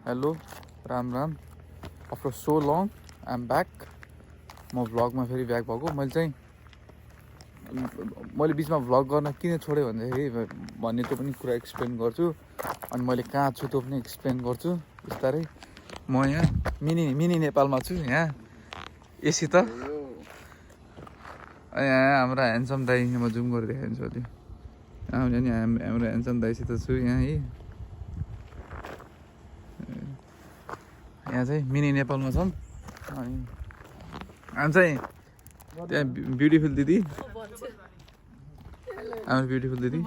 Hello Ram Ram after so long I am back म भ्लगमा फेरि ब्याक भएको मैले बिचमा भ्लग गर्न किन छोडेँ भन्दाखेरि भन्ने त्यो पनि कुरा एक्सप्लेन गर्छु अनि मैले कहाँ छु त्यो पनि एक्सप्लेन गर्छु बिस्तारै म यहाँ मिनी नेपालमा छु यहाँ एसी त यहाँ हाम्रो ह्यान्डसम दाइ म जुम गरेर देखाइदिन्छु अलि आउने नि हाम्रो ह्यान्डसम दाइसित छु यहाँ है यहाँ चाहिँ मिनी नेपालमा छौँ अनि हामी चाहिँ त्यहाँ ब्युटिफुल दिदी हाम्रो ब्युटिफुल दिदी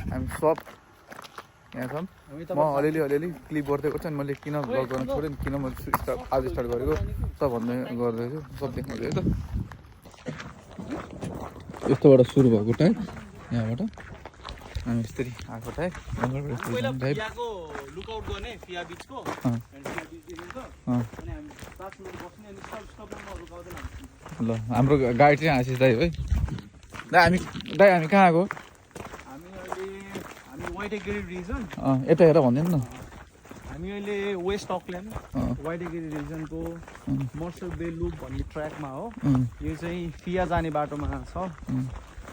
हामी सब यहाँ छौँ म अलिअलि क्लिप गर्दै गर्छु अनि मैले किन भ्लग गर्न छोडेँ किन म आज स्टार्ट गरेको सब भन्दै गर्दैछु सब देखाउँछु है त यस्तोबाट सुरु भएको टाइप यहाँबाट अनि यसरी आएको टाइप ल हाम्रो गाइड चाहिँ आशिष दाइ है हामी कहाँ आएको यता हेर भनिदिनु न हामी अहिले वेस्ट अकल्यान्ड वाइडेगिरी रिजनको मर्सल बे लुप भन्ने ट्र्याकमा हो यो चाहिँ फिया जाने बाटोमा छ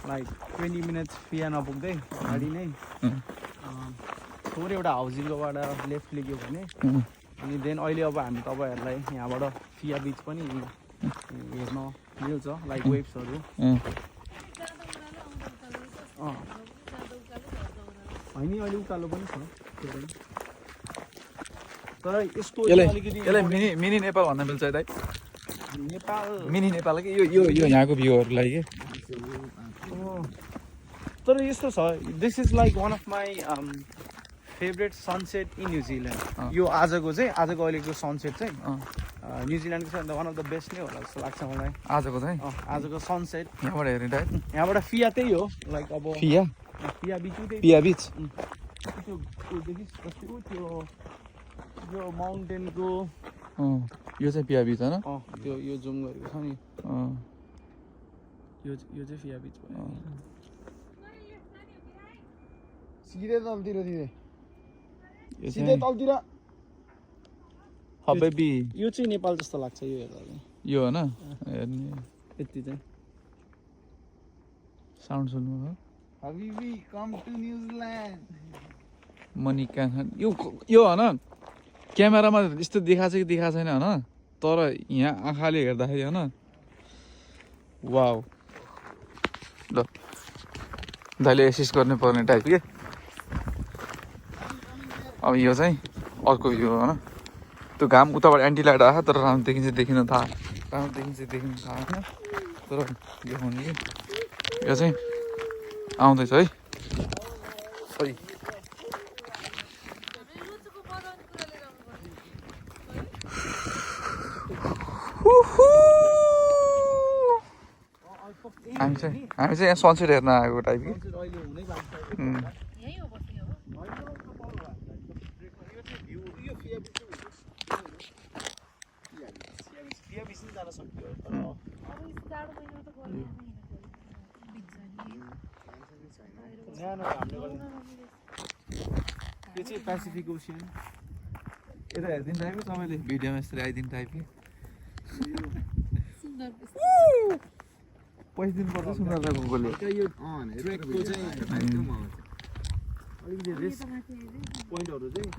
लाइक 20 मिनट्स फिया नपुग्दै गाडी नै थोरै एउटा हाउजिङकोबाट लेफ्ट लिग्यो भने अनि देन अहिले अब हामी तपाईँहरूलाई यहाँबाट फिया बिच पनि हेर्न मिल्छ लाइक वेब्सहरू होइन अहिले उकालो पनि छ तर यसको यसलाई मिनी नेपाल भन्न मिल्छ दाइ नेपाल मिनी नेपाल कि यो यहाँको भ्यूहरूलाई के तर यस्तो छ this is like one of my favourite sunset in New Zealand यो आजको अहिलेको सनसेट चाहिँ न्युजिल्यान्डको चाहिँ वान अफ द बेस्ट नै होला जस्तो लाग्छ मलाई आजको सनसेट यहाँबाट हेर्ने टाइप यहाँबाट फिया त्यही हो लाइक अब फिया बिच यो माउन्टेनको यो चाहिँ पिया बिच होइन त्यो यो जुम गरेको छ नि यो चाहिँ फिया बिच भयो सिधै तलतिर हबेबी यो चाहिँ नेपाल जस्तो लाग्छ यो हेर्दा यो होइन हेर्ने यति चाहिँ साउन्ड सुन्नु हो हबिबी कम टु न्युजिल्यान्ड मनी कहाँ यो होइन क्यामेरामा यस्तो देखाएको छ कि देखाएको छैन होइन तर यहाँ आँखाले हेर्दाखेरि होइन वाउ ल दाइले एसिस्ट गर्नु पर्ने टाइप के अब यो चाहिँ अर्को भ्यू हो होइन त्यो घाम उताबाट एन्टी लाइट आएको तर राम्रो देखिन थाहा होइन तर देखाउने कि यो चाहिँ आउँदैछ है हामी चाहिँ यहाँ सनसेट हेर्न आएको टाइप कि यो चाहिँ पेसिफिक ओसियन यता हेरिदिनु टाइप तपाईँले भिडियोमा यसरी आइदिनु टाइप कि पैसा दिनुपर्छ सुन्दरता गुगलले यो ट्रेकको चाहिँ अलिकति रिस्क पोइन्टहरू चाहिँ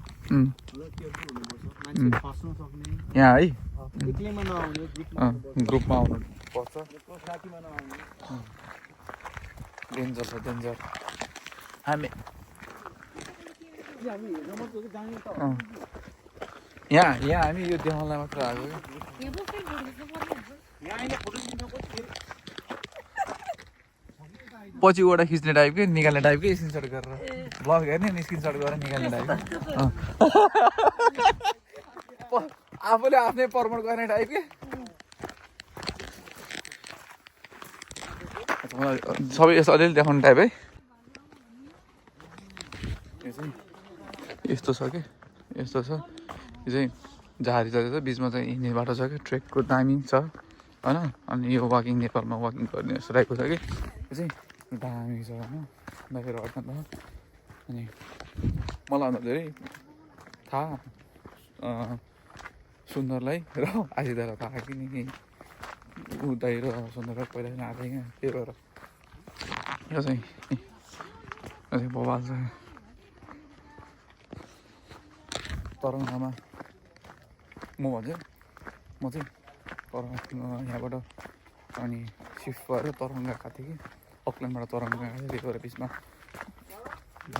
मान्छे फस्न सक्ने यहाँ है एक्लैमा नआउने ग्रुपमा आउनु पर्छ साथीमा नआउने डेन्जर छ डेन्जर हामी यहाँ हामी यो देखाउनलाई मात्र आएको पछि ओडा खिच्ने टाइपकै निकाल्ने टाइपकै स्क्रिनसट गरेर ब्लग हेर्ने नि स्क्रिनसट गरेर निकाल्ने टाइप आफूले आफ्नै प्रमोट गर्ने टाइपकै मलाई सबै यस्तो अलिअलि देखाउने टाइप है यो चाहिँ यस्तो छ कि यस्तो छ यो चाहिँ झारी छ बिचमा चाहिँ हिँड्ने बाटो छ कि ट्रेकको दामी छ होइन अनि यो वाकिङ नेपालमा वाकिङ गर्ने जस्तो टाइपको छ कि यो चाहिँ दामी छ होइन फेरि हट्न त अनि मलाई भन्दा धेरै थाहा सुन्दरलाई र आशितालाई थाहा किनकि उदय र सुन्दर पहिला आएको क्या त्यही भएर यो चाहिँ बवाल छ तरङ्गमा म चाहिँ यहाँबाट अनि सिफ्ट भएर तरङ्ग गएको थिएँ कि अकल्यान्डबाट तरङ्ग गएको थिएँ त्यही भएर बिचमा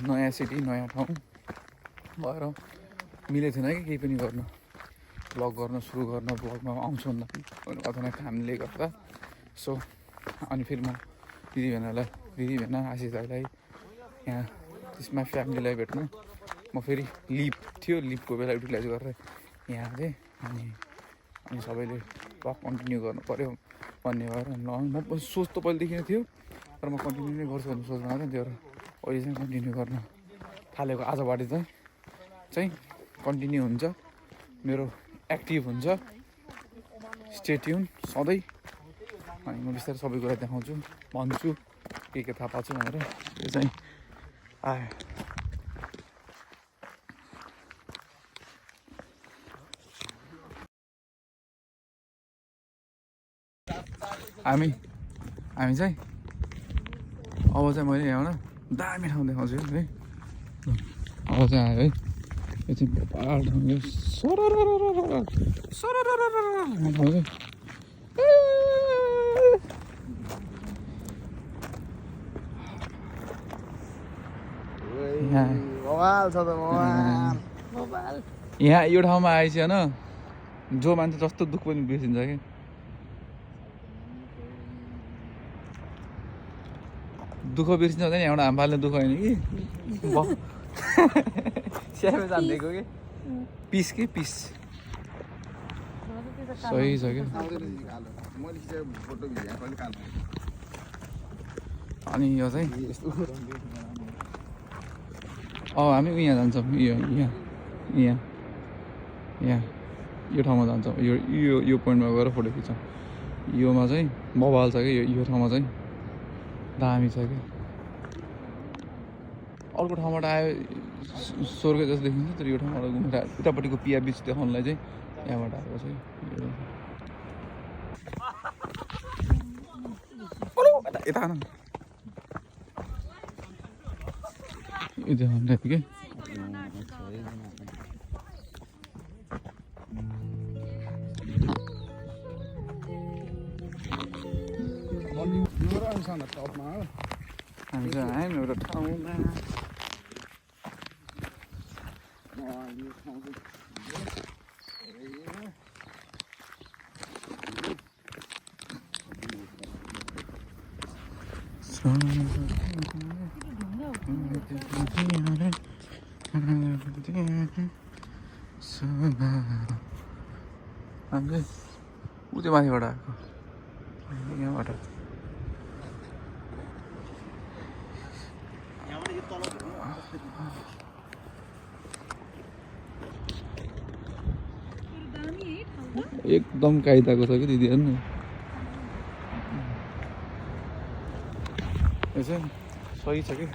नयाँ सिटी नयाँ ठाउँ भएर मिलेको थिएन कि केही पनि गर्न ब्लग गर्न सुरु गर्न ब्लगमा आउँछु भन्दा अचानक कामले गर्दा सो अनि फेरि म दिदी भेना आशिषलाई यहाँ त्यसमा फ्यामिलीलाई भेट्नु म फेरि लिभ थियो लिभको बेला युटिलाइज गरेर यहाँ थिएँ अनि सबैले ब्लग कन्टिन्यू गर्नु पऱ्यो भन्ने भएर म सोच त पहिलेदेखि नै थियो तर म कन्टिन्यू नै गर्छु भन्ने सोच्नु आएको थियो र अहिले चाहिँ कन्टिन्यू गर्न थालेको आजबाट चाहिँ कन्टिन्यू हुन्छ मेरो एक्टिभ हुन्छ स्टे ट्युन सधैँ अनि म बिस्तारै सबै कुरा देखाउँछु भन्छु के थाहा पाउँछु भनेर यो चाहिँ आयो हामी चाहिँ अब चाहिँ मैले यहाँबाट दामी ठाउँ देखाउँछु है अब चाहिँ आयो है यो चाहिँ भोपाल ठाउँ यो यहाँ यो ठाउँमा आएपछि होइन जो मान्छे जस्तो दुःख पनि बिर्सिन्छ कि दुःख बिर्सिन्छ हुँदैन एउटा हामफाल्ने दुःख होइन कि स्यामे जानिदिएको कि पिस सही छ क्या अनि यो चाहिँ हामी यहाँ जान्छौँ यहाँ यो ठाउँमा जान्छौँ यो पोइन्टमा गएर फोटो खिच्छौँ योमा चाहिँ बवाल छ कि यो ठाउँमा चाहिँ दामी छ क्या अर्को ठाउँबाट आयो स्वर्ग जस्तो देखिन्छ तर यो ठाउँबाट घुमेर उतापट्टिको पिया बिच देखाउनलाई चाहिँ यहाँबाट आएको छ यता यो देखाउनु के हामी चाहिँ आयौँ एउटा ठाउँमा हामी चाहिँ उतै माथिबाट आएको यहाँबाट एकदम कायदाको छ कि दिदी हेर्नु यो चाहिँ सही छ कि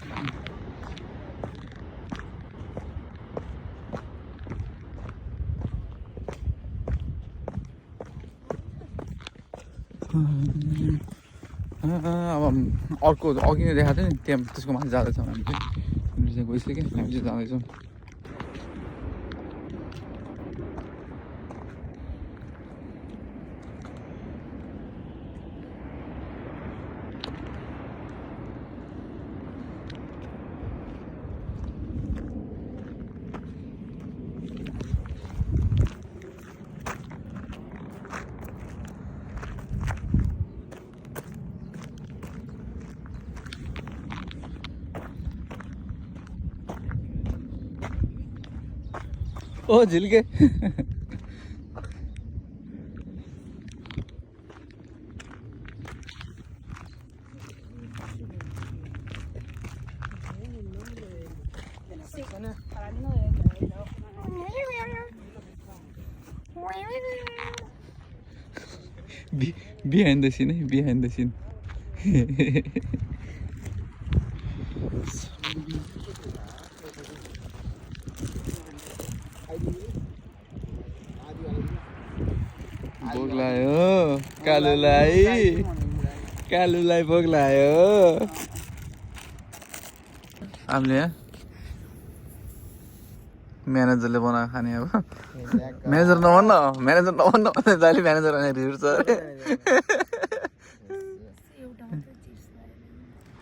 अब अर्को अघि नै देखाएको थियो नि त्यहाँ त्यसको माथि जाँदैछौँ हामी चाहिँ गइसक्यो कि हामी चाहिँ जाँदैछौँ ओ झिल्के behind the scene, behind the scene. भोक लाग्यो कालुलाई भोक लाग्यो हामीले म्यानेजरले बनाएर खाने अब म्यानेजर नभन्न भने दाइले म्यानेजर भनेर रिर्छ अरे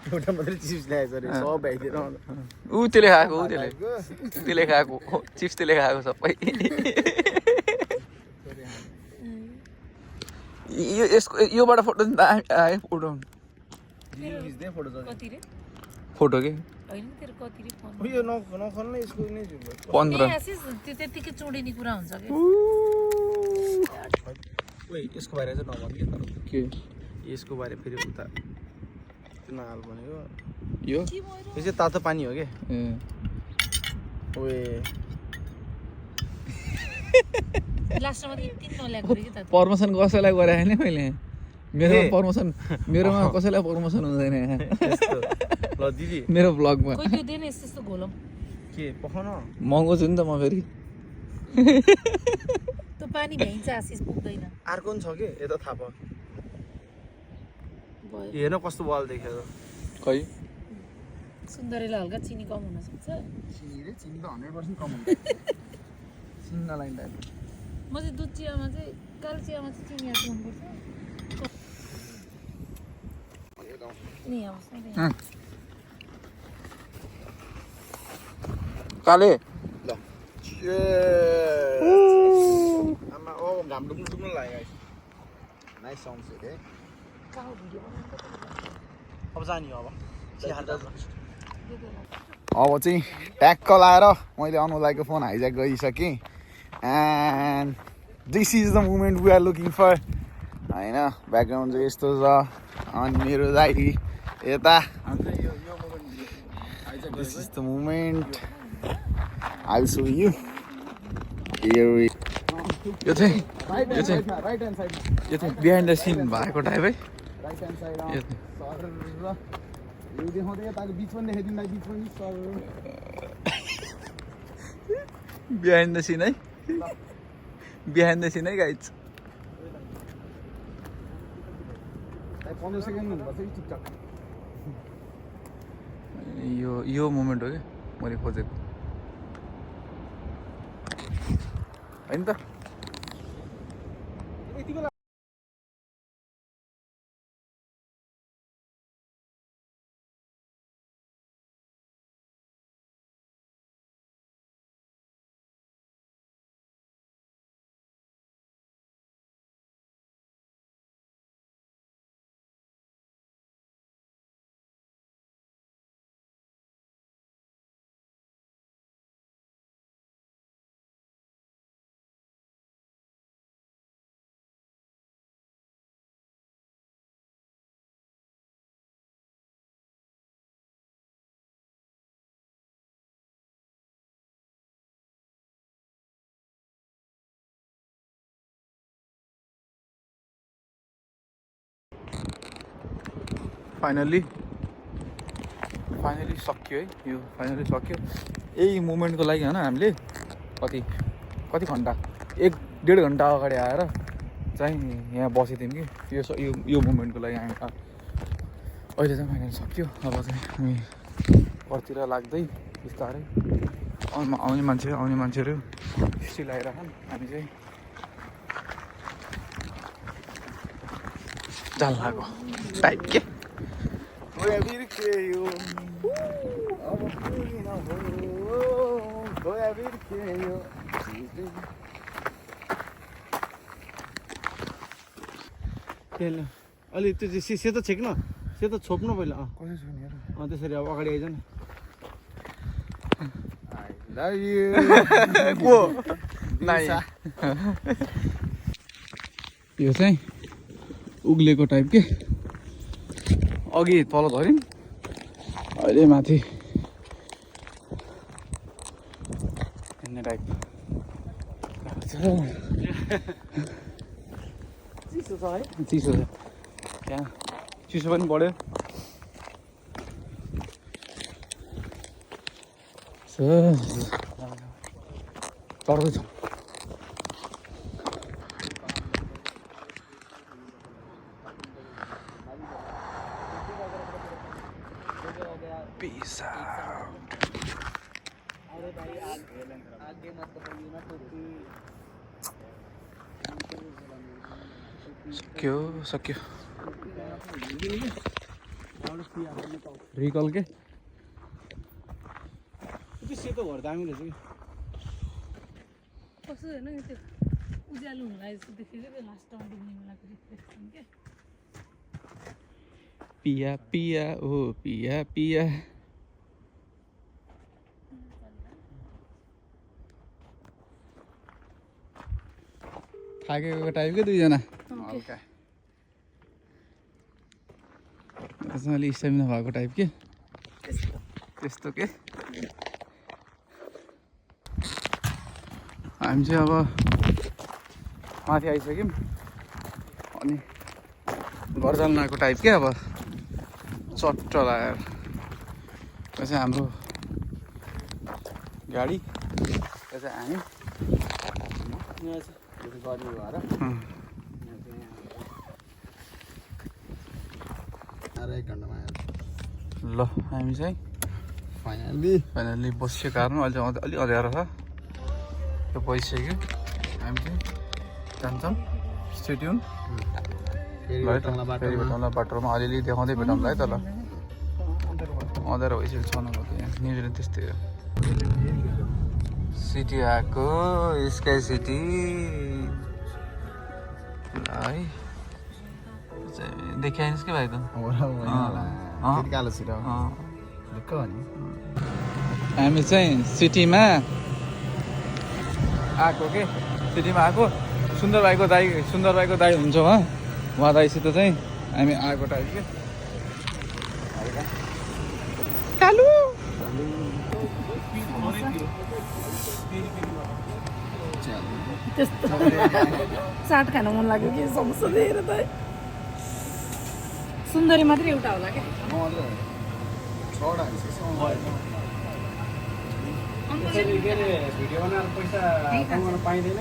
एउटा मात्रै चिप्स ल्याएछ अरे सब भ्याइदिएर त्यसले खाएको त्यसले खाएको चिप्स त्यसले खाएको सबै यसको योबाट फोटो आयो फोटो के 15 त्यतिकै चुडिने कुरा हुन्छ यसको बारे चाहिँ नभन्नु के यसको बारे फेरि उता नहाल भनेको यो चाहिँ तातो पानी हो के प्रमोसन कसैलाई गराएँ नि मैले मेरोमा कसैलाई प्रमोसन हुँदैन ल दिदी मेरो ब्लगमा के पखाउन महँगो छु नि त म फेरि पानी भ्याइन्छ आशिष पुग्दैन अर्को पनि छ के यता थाहा पाऊ हेर्न कस्तो बल देख्यो खै सुन्दरीलाई हल्का चिनी कम हुन सक्छ चिनी त 100% कम हुन्छ चिनी नलाइन टाइप म चाहिँ दुध चियामा चाहिँ कालो चियामा चाहिँ चिनी हाल्नु मनपर्छ नि आउँछ काले ल आमा ओ घाम डुब्नु लाग्यो नाइस साउन्ड छ के अब जाने हो अब चाहिँ ट्याक्क लाएर मैले अनुलाईको फोन हाइज्याक गरिसकेँ and this is the moment we are looking for होइन ब्याकग्राउन्ड चाहिँ यस्तो छ अनि मेरो दाइ यता this is the moment I will show you यो चाहिँ बिहाइन्ड द सिन भएको टाइप है बिहाइन्ड द सिन है बिहाइन्ड द सिन है गाइज 15 सेकेन्ड हुनुपर्छ कि टिकटक यो मोमेन्ट हो क्या मैले खोजेको होइन त फाइनली सक्यो है यो फाइनली सक्यो यही मोमेन्टको लागि होइन हामीले कति घन्टा 1-1.5 घन्टा अगाडि आएर चाहिँ यहाँ बसेको थियौँ कि यो मोमेन्टको लागि हामी अहिले चाहिँ फाइनली सक्यो अब चाहिँ हामी घरतिर लाग्दै बिस्तारै आउने मान्छेहरू सिलाइरहेछन् हामी चाहिँ जाल लाग्यो टाइप के अलि त्यो चाहिँ सेतो छेक्न सेतो छोप्नु पहिला त्यसरी अब अगाडि आइज न यो चाहिँ उग्लेको टाइप के अघि तल झऱ्यौँ अहिले माथि हिँड्ने टाइप चिसो छ है चिसो छ त्यहाँ चिसो पनि बढ्यो चढ्दैछ Peace out. सक्यो रिकल के त्यो सेतो घर दामी रहेछ कि कस्तो होइन नि त्यो उज्यालो हुँला जस्तो देखेको त्यो लास्ट टाइम डुब्ने बेलाको रिफ्लेक्सन के पिया पिया ओ पिया पिया थाकेको टाइप के दुईजना हल्का अलि स्ट्यामिना भएको टाइप के त्यस्तो के हामी चाहिँ अब माथि आइसक्यौँ अनि घर जानु आएको टाइप के अब चट्ट लगाएर यो चाहिँ हाम्रो गाडी यो चाहिँ हामी गर्नु भएर एक घन्टामा आयो ल हामी चाहिँ फाइनल्ली बसियो कारमा अहिले चाहिँ अलिक अँध्यारो छ यो बसिसक्यो हामी चाहिँ जान्छौँ स्टेडियम फेरि भेटौँला बाटोमा अलिअलि देखाउँदै भेटौँला है त ल अँध्यारो भइसक्यो छ नभएको यहाँ न्युजिल्यान्ड त्यस्तै हो सिटी आएको स्काई सिटी है देखाइनुहोस् कि भाइ त कालो छिटो हामी चाहिँ सिटीमा आएको के सिटीमा आएको सुन्दर भाइको दाई हुन्छ उहाँ दाईसित चाहिँ हामी आएको टाइप के कालु त्यस्तो चाट खान मन लाग्यो कि समोसा दिएर त सुन्दरी मात्रै एउटा होला क्या भिडियो बनाएर पैसा कमाउन पाइँदैन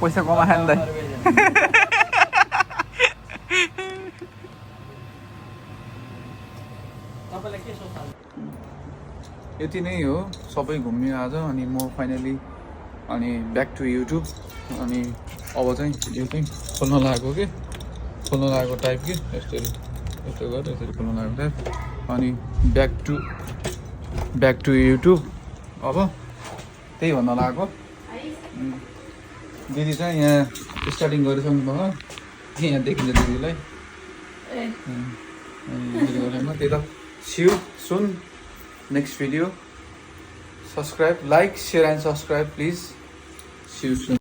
पैसा कमायो नि दाइ तपाईँलाई के सोच्नु यति नै हो सबै घुम्यो आज अनि म फाइनली अनि ब्याक टु युट्युब अनि अब चाहिँ यो चाहिँ खोल्न लागेको टाइप के यस्तो गरेर यसरी खोल्न लागेको टाइप अनि ब्याक टु युट्युब अब त्यही भन्न लागेको दिदी चाहिँ यहाँ स्टार्टिङ गरिसक्नु भयो यहाँ देखिन्छ दिदीलाई त्यही त सिउ सुन next video subscribe, like, share and subscribe please. See you soon.